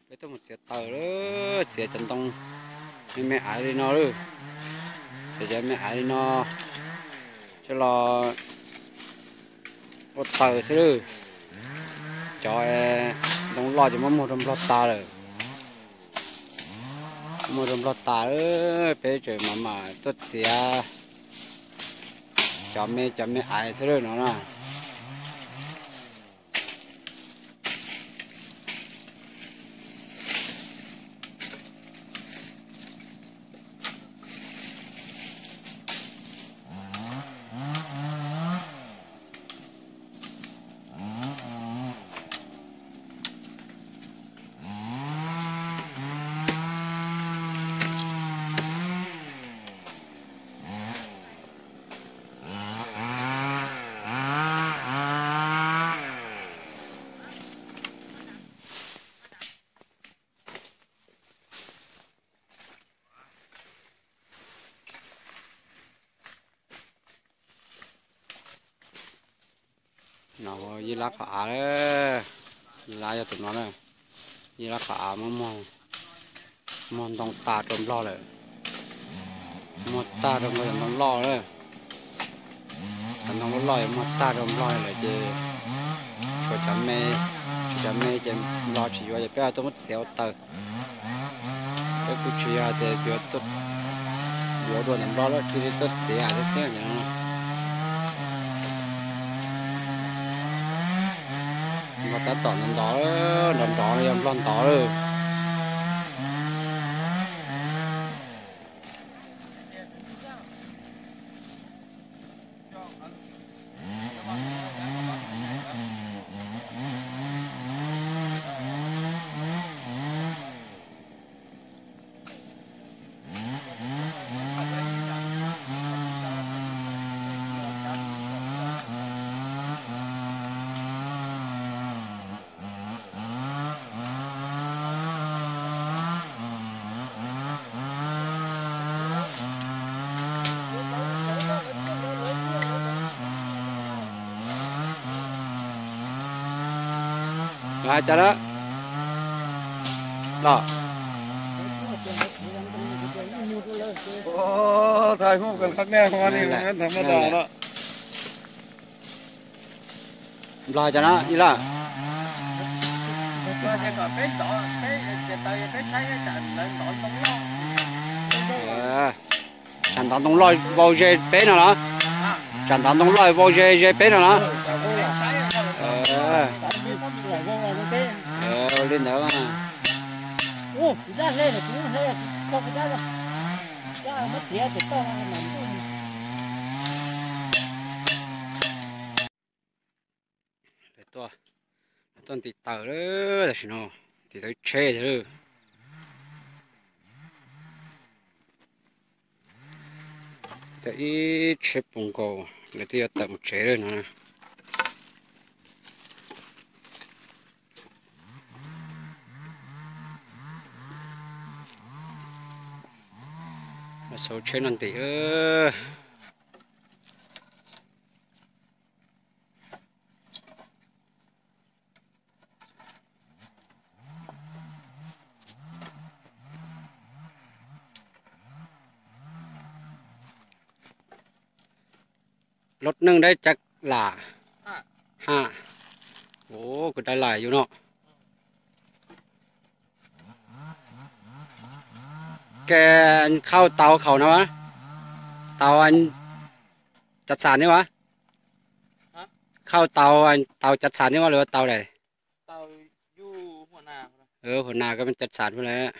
Peb tuaj mus txiav taws lawm, txiav cov ntoo me me aiv li no lawm. Txiav cov me aiv li no coj los ua taws xwb lawm. Cov ntoo loj ces muab muag rau Nplog tas lawm. Muag rau Nplog tas lawm, peb tseem mam mam tuaj txiav cov me cov me aiv xwb lawm no na. No yij lab qhov av, yij lab yog tus no na. Yij lab qhov av muab muag ntoo tas rau Nplog lawm. Muag tag rau Nplog cov ntoo loj na. Cov ntoo loj loj yuav muag tag rau Nplog lawm ces tshuav cov me, tshuav cov me ces Nplog tsis yuav ces peb ho tuaj muab txiav ua taws. Peb kuj tsis yog tias yuav dua ntawm Nplog lawm, cia li tuaj txiav xwb xwb no. Nplog tab tom ntov ntov, nrov nrov no yog Nplog ntov lawm. Hais cas na? Los. Thaij hub kawg qab nej ho ni tham ma da no. Nplog cas na ib laj? Tsam ntov ntoo loj vau ze peb no los? Tsam ntov ntoo loj vau ze ze peb no los? Li ntawd. Lawv tuaj ntim taws lawm, tam sim no ntim taws tsheb thiab lawm. Tau ib tsheb pus nkaus, lawv twb yuav tawm mus tsev lawm no. Xauv tsheb no ntim. Lub neej dab cas lam? Ha, ua kwv dai lais yus no. Ke khauj tau khaum no, tau cav xam ne as? Khauj tau, tau cav xam ne as los tau daim? Hua nas ko cav xam lawm.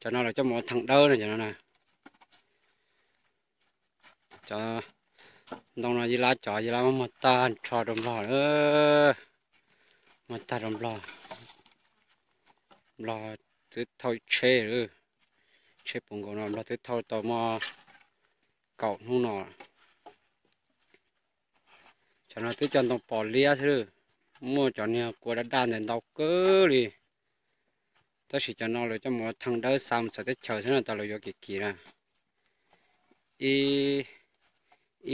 Cov no lawv coj mus ua thaj dawb no cov no na. Cov ntoo no yij lab cov, yij lab muab muag tag nrho rau Nplog lawm. Muag tag rau Nplog. Nplog twb thauj tsheb lawm. Tsheb pus nkaus no Nplog twb thauj tau muaj kaum hnub no. Cov no twb cov ntoo pos liab xwb, muaj cov niag kua daj daj ntawd ntau kawg li. Tab sis cov no lawv coj mus ua thaj dawb xa mus txawv teb chaws xwb no, tau lawv yuav kim kim na. Ib,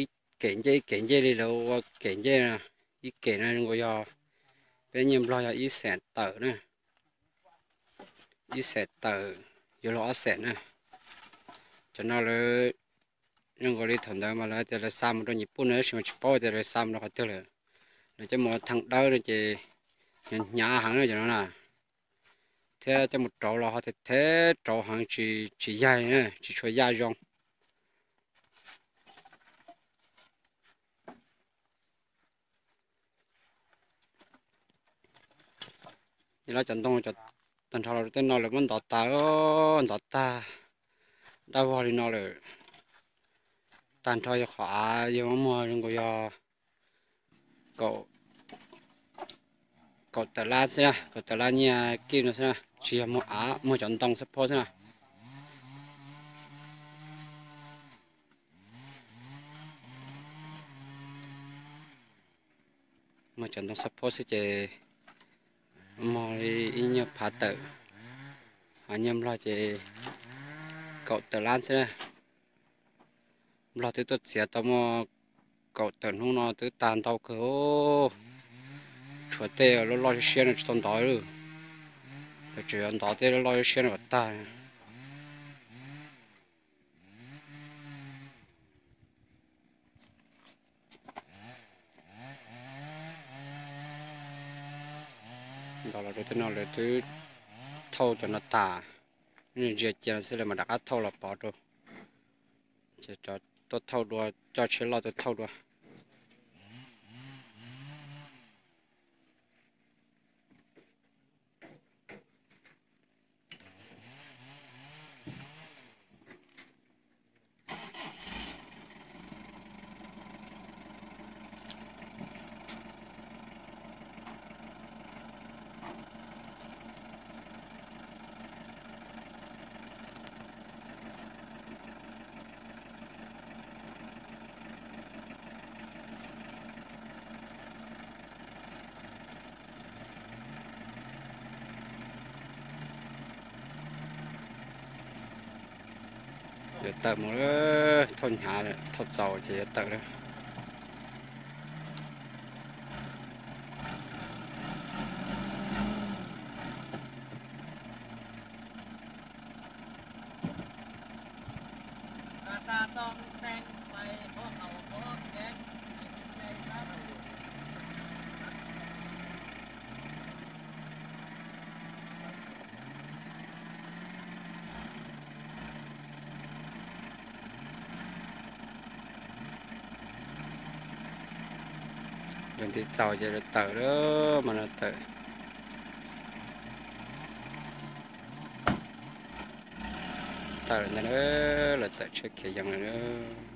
ib kem ncej ib kem ncej li lawv ua kem ncej. Ib kem no zoo nkaus yog peb nyiaj Nplog yog ib xees tawm na, ib xees tawm yuav luag ob xees na. Cov no lawv zoo nkaus li thaum ntawd mas lawv tias lawv xa mus rau Nyij Pooj no tab sis mas tsis paub tias lawv xa mus rau qhov twg lawm. Lawv coj mus theej dawb no ces hnyav hnyav heev na cov no na, thiab coj mus rauv los ho thev thev rauv heev tsis yaig na, tsis tshua yaj zoo. Yog lawv cov ntoo tag nrho los rau tej no lawv muab ntov tas, ntov tag dab vog li no lawm. Tag nrho yog qhov av yog muag zoo nkaus yog kaum tawm lab xwb na, kaum tawm lab nyiaj kib no xwb na, tsis yog muag av, muag cov ntoo xab phob xwb na. Muag cov ntoo xab phob xwb ces muag li ib nyuag phav tawm, ho nyiaj Nplog ces kaum tawm lab xwb na. Nplog twb tuaj txiav tau muaj kaum tawm hnub no twb tag ntau kawg. Tshuav tej loj loj siab siab no tsis tau ntov li, lawv tseem yuav ntov tej loj loj siab siab no kom tag. Ntov los rau tej no lawv twb thauj cov no tas, ntsia cia xwb lawv mam rov qab thauj los pov rau. Ces tuaj thauj dua, coj tsheb loj tuaj thauj dua. Yuav tawm mus, thauj hnyav, thauj txaus ces yuav tawm lawm. Lawv nti txaus ces lawv tawm lawm mas no tawm. Tawm lawm ntag, lawv tawm tsheb khiav yees lawm.